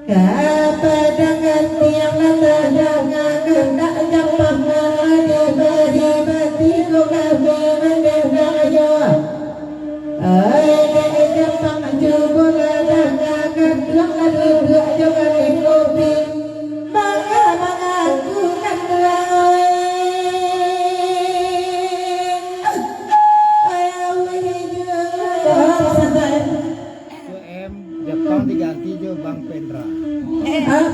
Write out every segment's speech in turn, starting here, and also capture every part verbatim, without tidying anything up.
Kapadangan tiang lah tadanga, kandak Japang lah dibari, batiko kami mandanga jo. Ai, dek Japang, cubolah danga, kanduang lah duduak jo galeh kopi. Manga-manga aku kanduang, oi. Ai, awih juo. Itu M, Japang diganti jo Bang Pendra. Ah,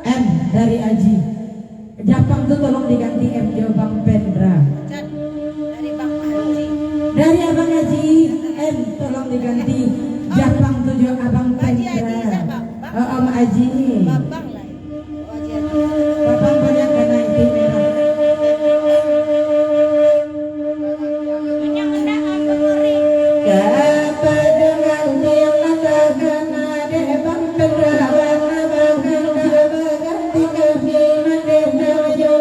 M dari Aji. Japang tu tolong diganti M jo Bang Pendra. Dari Bang Aji. Dari Abang Aji, M tolong diganti Japang tu jo Abang Pendra. Oh, Om Aji. Babang lah. Babang banyak kena iti merah. Kapadangan tiang lah tadanga, dek Bang Pendra bana bagana, baganti kami mandeh namo jo.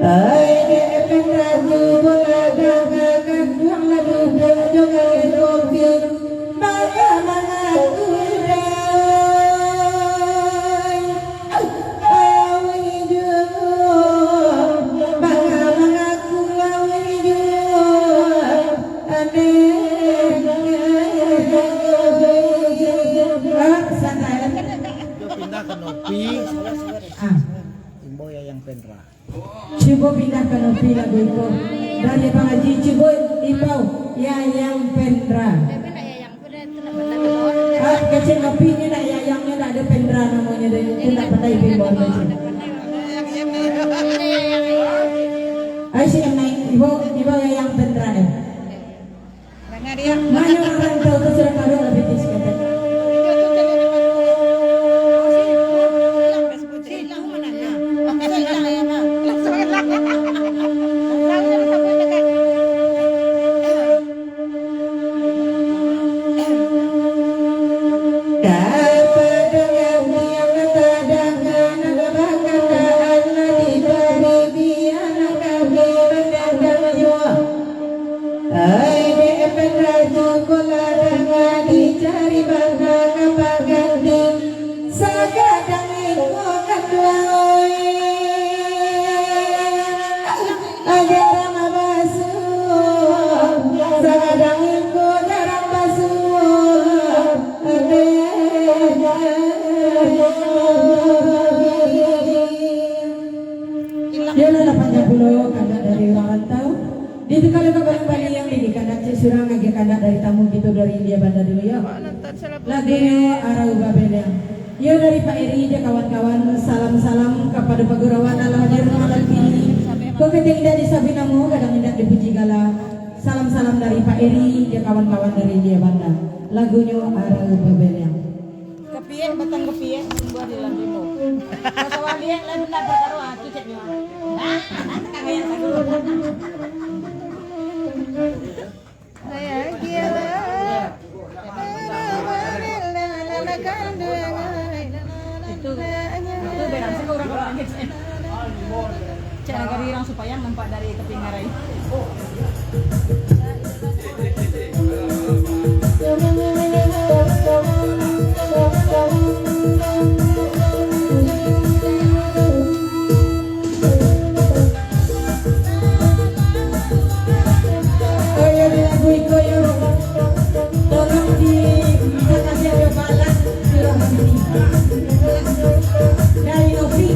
Ai, dek Pendra, cubolah danga, kanduang lah duduak jo galeh kopi. Manga-manga aku dai. Awih juo. Manga-manga aku awih juo. Aneh. Ah, santai. Pindah ka Nopi. Ah. Imbau Yayang Pendra. Cubo pindah ka Nopi lagu iko. Dari Bang Aji, cubo imbau Yayang Pendra. Ah, kecek Nopi ni nak Yayang ni, nak ado Pendra namonyo deh. Itu nak pandai imbau kecek. Ayo, si Neng, imbau, imbau Yayang Pendra deh. Mano urang tahu tu sudah karuak lah pitih sikatak. Kapadangan tiang lah tadanga, nan bakandaan lah dibari, bia nan kami mandanga juo. Ai, dek Pendra, cubolah danga, dicari bana ka paganti. Sagadang iko kanduang, oi. Jarang basuo, sagadang iko jarang basuo. Yolah, lah panjang pulo kandak dari urang rantau. Ditukar ka balang baliang, dek kandak cek surang, agiah kandak dari tamu kito dari India Banda dulu, yo. Lagunyo Arau Babeliang. Yo, dari Pak Eri jo kawan-kawan, salam-salam kapado pagurauan nan lah hadir malam kini. Kok kadang indak disabuik namo, kadang indak dipuji gala. Salam-salam dari Pak Eri jo kawan-kawan dari India Banda. Lagunyo Arau Babeliang. Kapiak batang kapiak, tumbuah di dalam rimbo. Basawah liak, lai bana parkaro, ah, tu ceknyo. Ah, ah, tangah yang satu. Itu, itu berang sih orang-orang kecil. Cak nagari urang Supayang nampak dari tapi ngarai. Ayo, di lagu iko, yo. Tolong di, minta kasih ada balas silaturahmi. Dari Novi.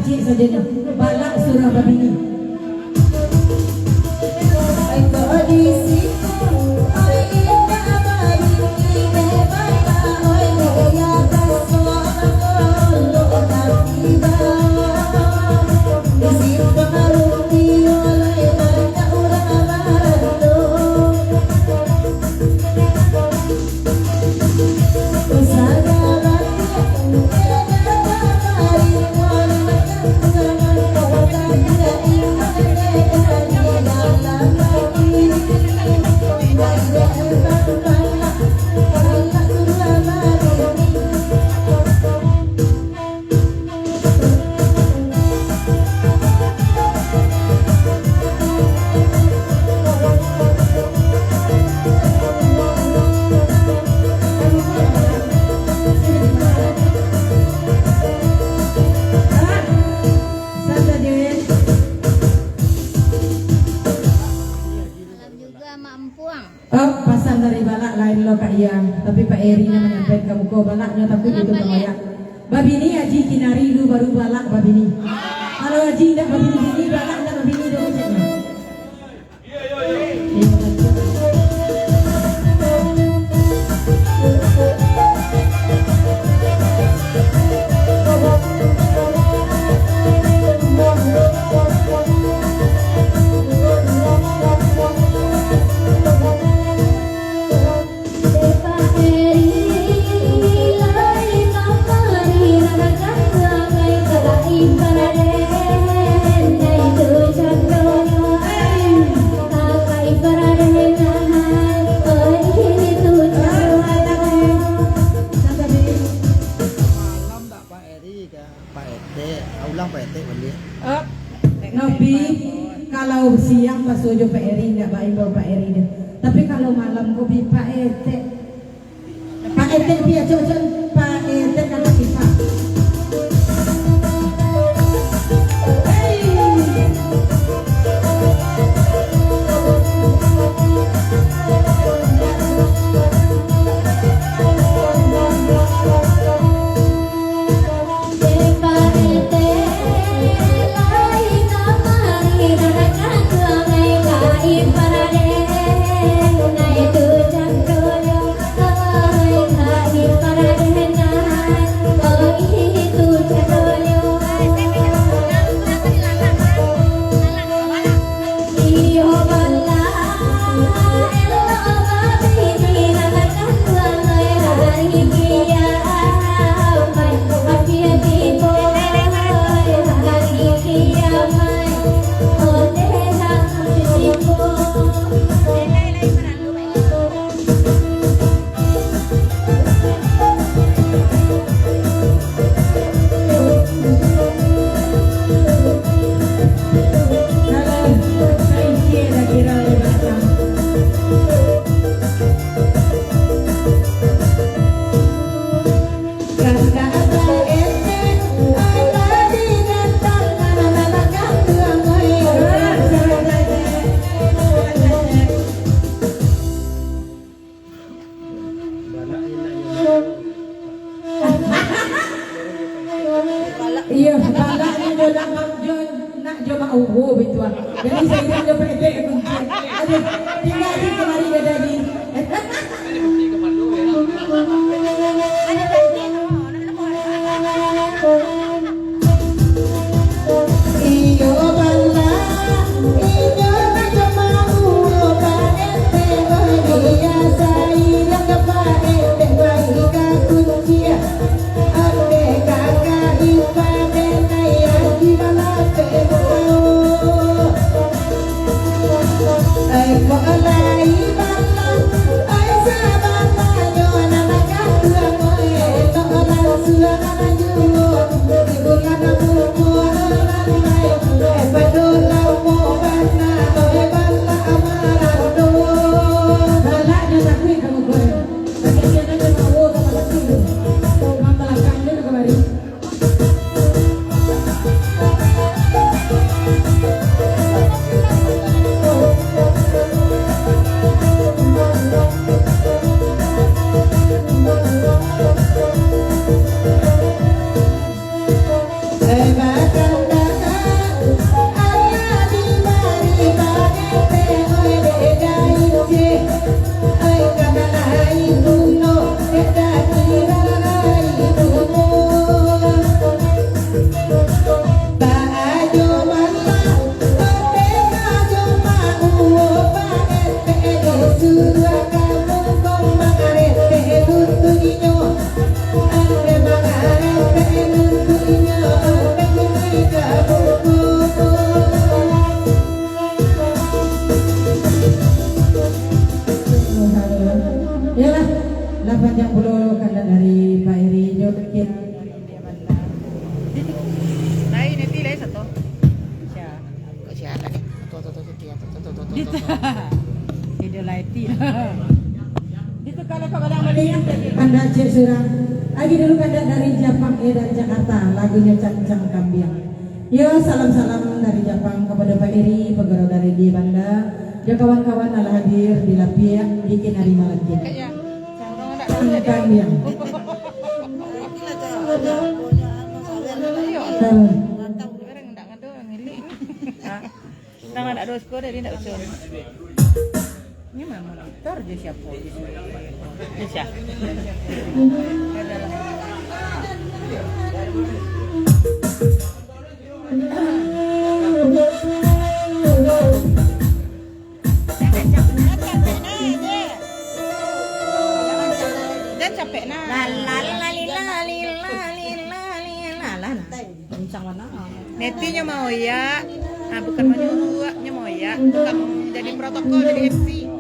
Cik sajonyo, balak surang babini. Malam juga, Mak Empuang. Oh, pasan dari Balak lain lo, Kak Iya. Tapi Pak Eri nyo manyampaikan ka muko, Balak nyo takuik itu ka Balak. Babini Aji Kinari lu baru Balak babini. Kalau Aji indak babini-bini, Balak indak babini doh, keceknyo. Pak Eri ka Pak Etek, ah, ulang Pak Etek baliak. Up. Nopi, kalau siang basuo jo Pak Eri, indak baimbau Pak Eri doh. Tapi kalau malam ko bi Pak Etek. Pak Etek pi acok-acok, Pak Etek kan lagi, Pak. Hei. Iyo, balak ni jo nak jo, nak jo mak uwo bitu ah. Jadi sairing jo pendek kunci. Aduh, tinggal di kamari gak jadi. Yolah, lah panjang pulo kandak dari Pak Eri jo. Lain, nanti lain satu. Sia. Kok sia lah, eh? Tuh, tuh, tuh, tuh, tuh, tuh, tuh, tuh, tuh, tuh, tuh. Video lighting. Itu kalau kau bilang balik. Kandak cek surang. Lagi dulu kandak dari Japang, eh, dari Jakarta. Lagunyo Cancang Kambiang. Yo, salam-salam dari Japang kapado Pak Eri, pagurau dari di Banda. Jo kawan-kawan nan lah hadir di lapiak di kinari malangkin. Kayak, orang ndak tahu dia. Cancang Kambiang. Iya. Hmm. Orang ndak ngadu, ngilik. Hah? Tangan ado sekolah, dia ndak usah. Ini mah monitor je siapa je sini. Bisa. Dan capek nah. La, la, la, li, la, li, la, li, la, li, la, la, la. Kencang mana? Neti nyo maoyak. Ah, bukan manyuruak, nyo maoyak. Tukang jadi protokol, jadi M C.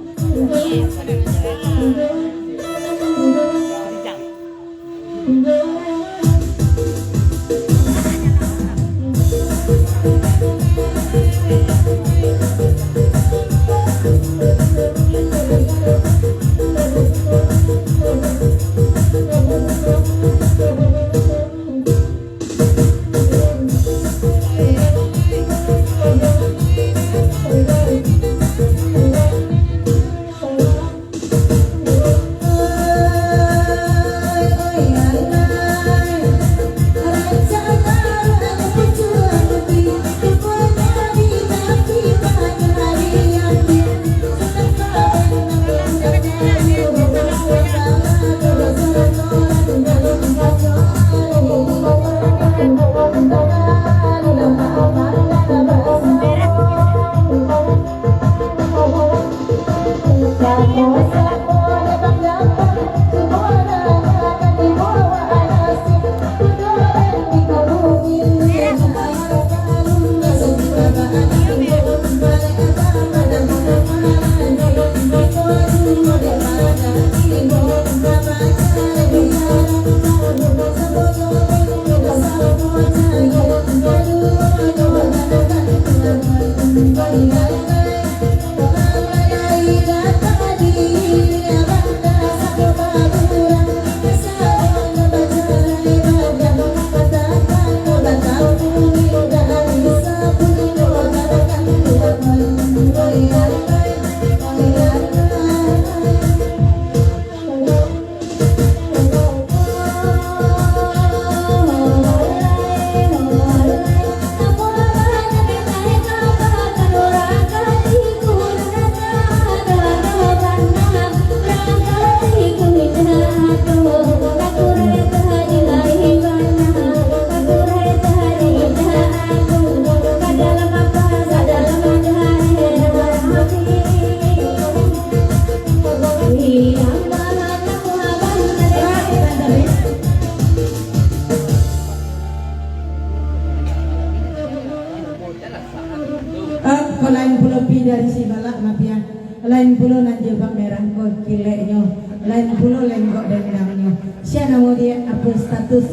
Ah, kok lain pulo pi dari si balak, maaf ya. Lain pulo nan jilbab merah, kok kileknyo. Lain pulo lenggok dendangnyo. Sia namo dia, apa status?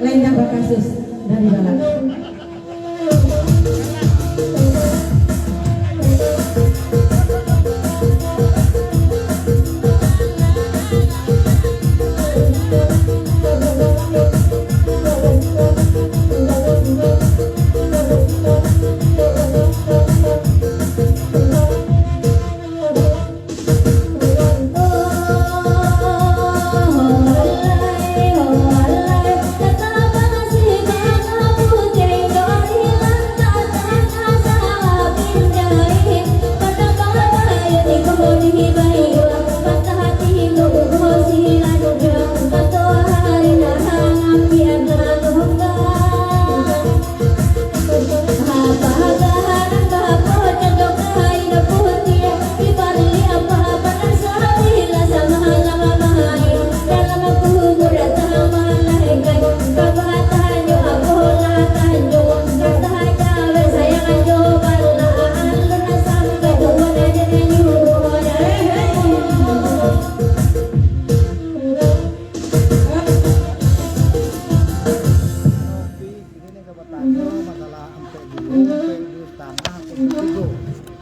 Lain dak bakasus dari balak. Tanyo masalah ampek duo, ampek duo satangah, ampek tigo.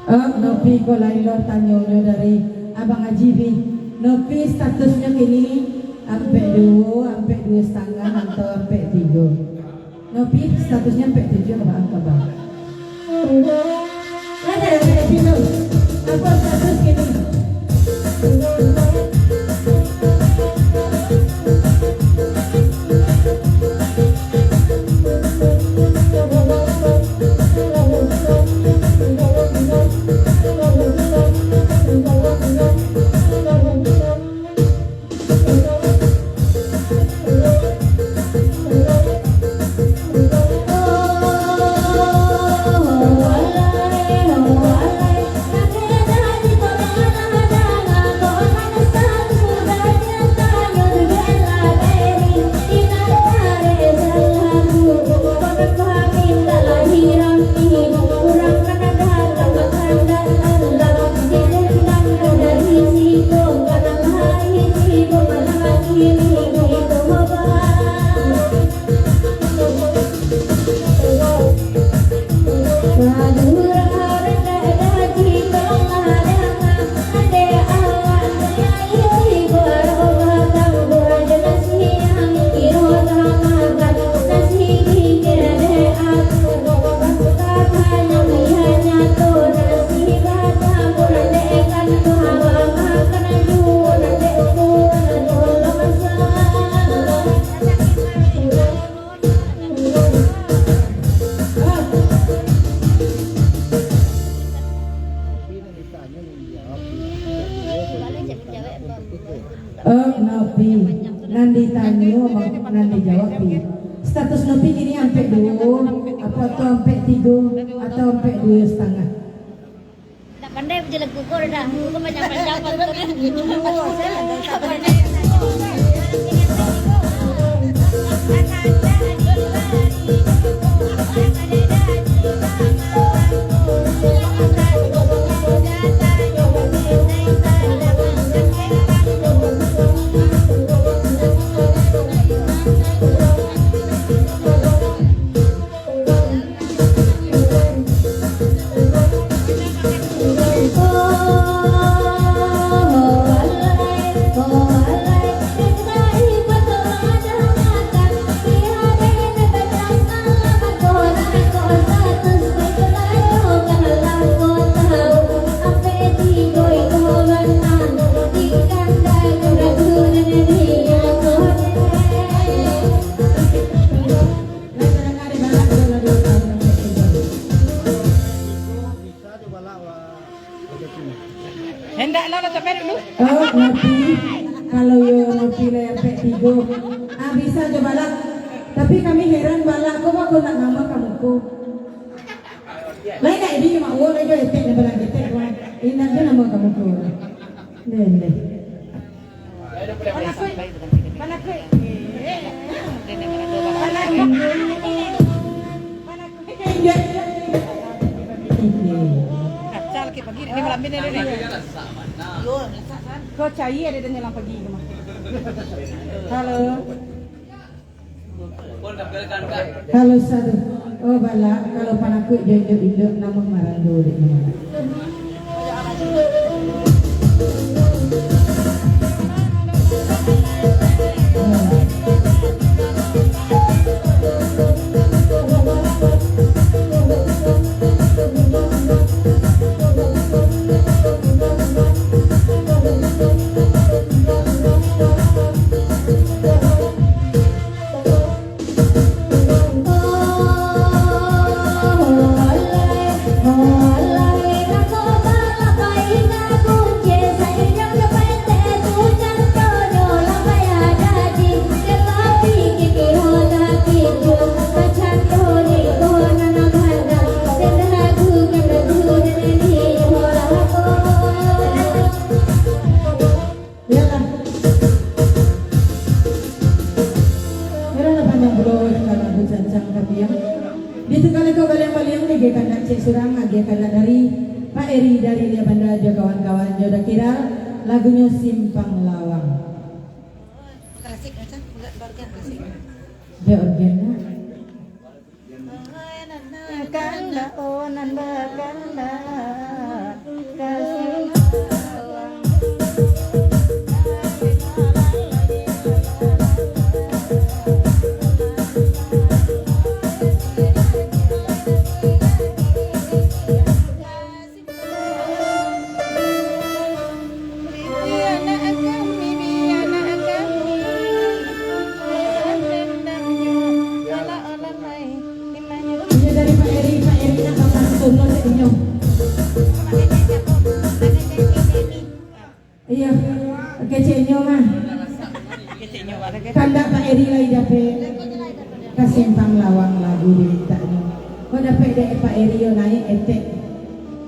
Eh, Nopi ko lain lo tanyonyo dari Abang Haji Pi. Nopi statusnyo kini ampek duo, ampek duo satangah, atau ampek tigo. Nopi statusnyo ampek tujuah, Abang, Abang. Lah, dah, dah, dah, dah. Apo status kini? Eh, Nopi, nan ditanyo, nan dijawab, Pi. Status Nopi kini ampek duo, apo atau ampek tigo, atau ampek duo satangah? Ndak pandai bajelek kukur dah. Kukur panjang-panjang, panjang. Hendaklah lah sampai dulu. Oh, Nopi. Kalau yo Nopi lah ampek tigo. Ah, bisa jo balak. Tapi kami heran balak ko mah ko nak nama kamu ko. Lain nak ini mak wo lagi etek nak balak etek tuan. Indak jo nama kamu ko. Deh, deh. Panakuik. Panakuik. Panakuik. Panakuik. Kaca lagi pagi ni malam ni, ni, ni. Kau cari ada dan jalan pagi ke mah. Halo. Halo, satu. Oh, balak, kalau panakuik jo indak-indak, namuah marando dek namuah. Iyolah. Iyolah, panjang pulo kalau aku cancang tapi yang di tengah leko baliang-baliang ni, dia kandak cek surang, dia kandak dari Pak Eri dari Lia Banda jo kawan-kawan jo Dakira, lagunyo Simpang Lawang. Klasik macam, enggak, enggak klasik. Dia organ nak. Kandak, oh, nan bakandak, kasih. Inyo dari Pak Eri, Pak Eri nak bakasi turun dek inyo. Iyo, keceknyo mah. Kandak Pak Eri lai dapek ka simpang lawang lagu dimintaknyo. Kok dapek dek Pak Eri yo naiak etek,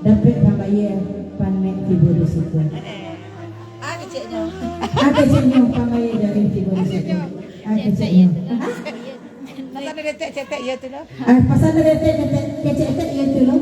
dapek pambayia pan nek tibo di siko. Ah, keceknyo. Ah, keceknyo, pambayia jarih tibo di siko. Ah, keceknyo. Ah? Pasal ado detek cetek iyo tu lo. Ah, pasal ado detek cetek, kecek etek iyo tu lo.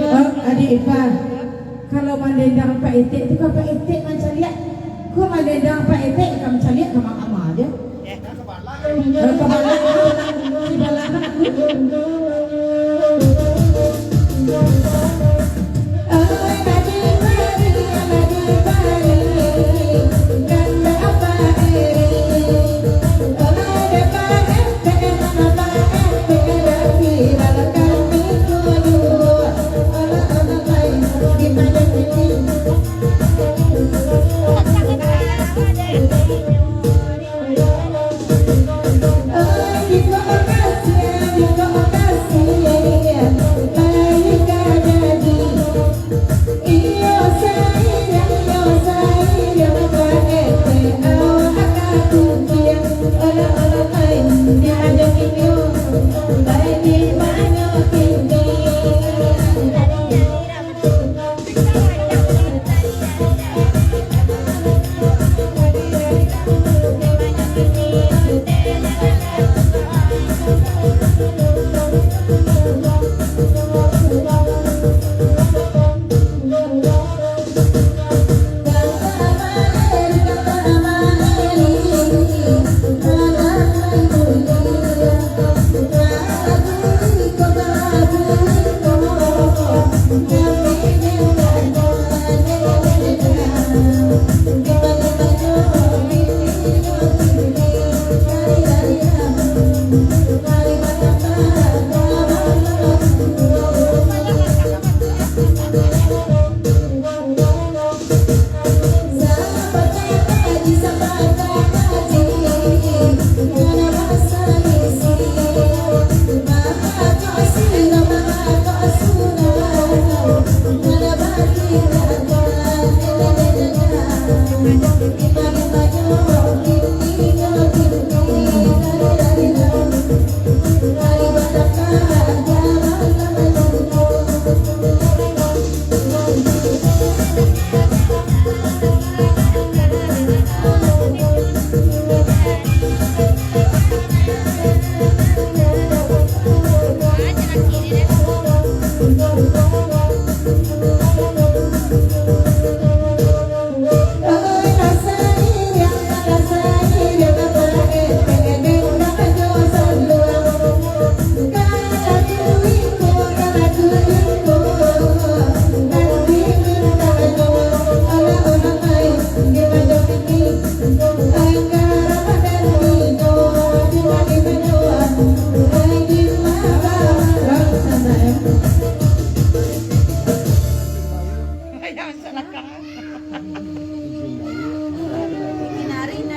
Oh, adik ipar, kalau mandendang Pak Etek tu, ka Pak Etek mancaliak. Ko mandendang Pak Etek, ka mancaliak ka ma-, ka ma aja. Eh, ka balak, ah, di balak aku.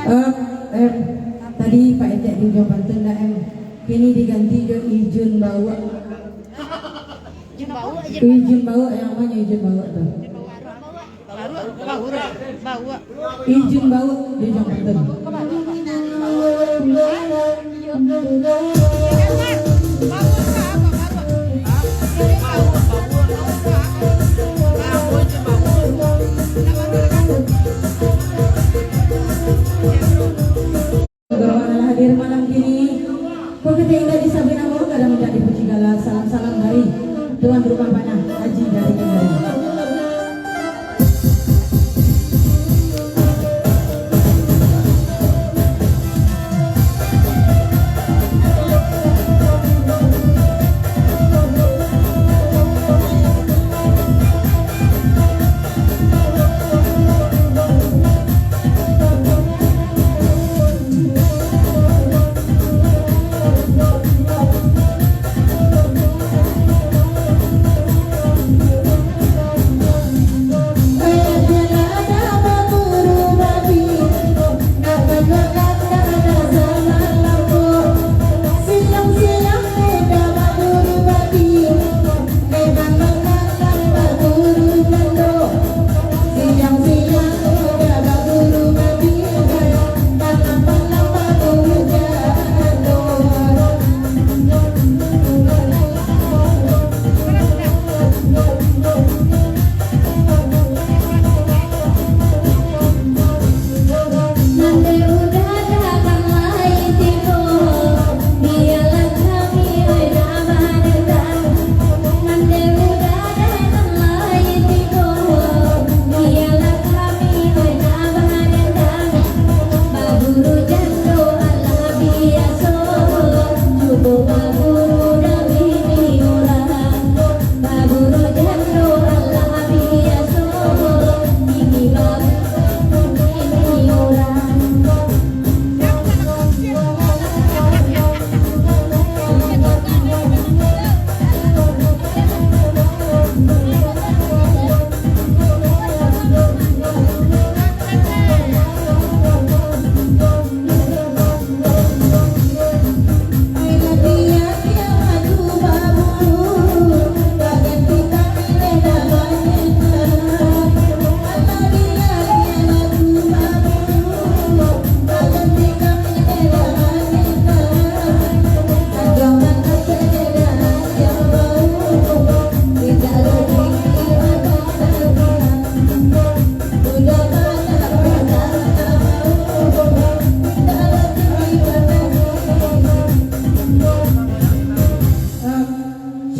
Eh, eh, tadi Pak Etek di ujuang pantun dah, em. Kini diganti jo Ijun Bauak. Ijun Bauak, yang ma Ijun Bauak tu? Ijun Bauak di ujuang pantun. Guru nan lah hadir malam kini, kok kito indak disabuik namo, kadang indak dipuji gala, salam-salam dari tuan rumah bana, Haji dari Kendari.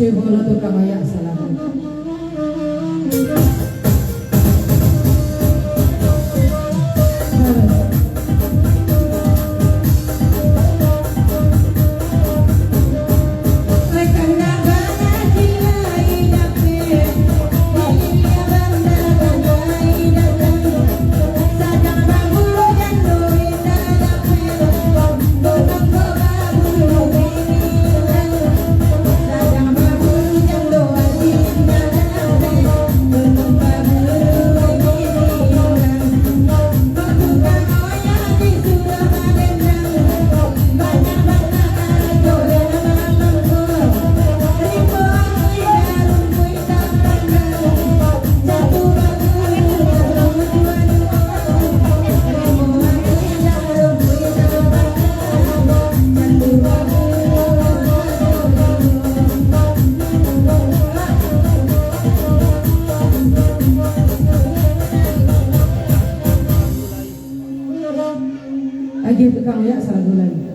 Cebola tukang ayak salah. Agiah tukang ayak salagu lai.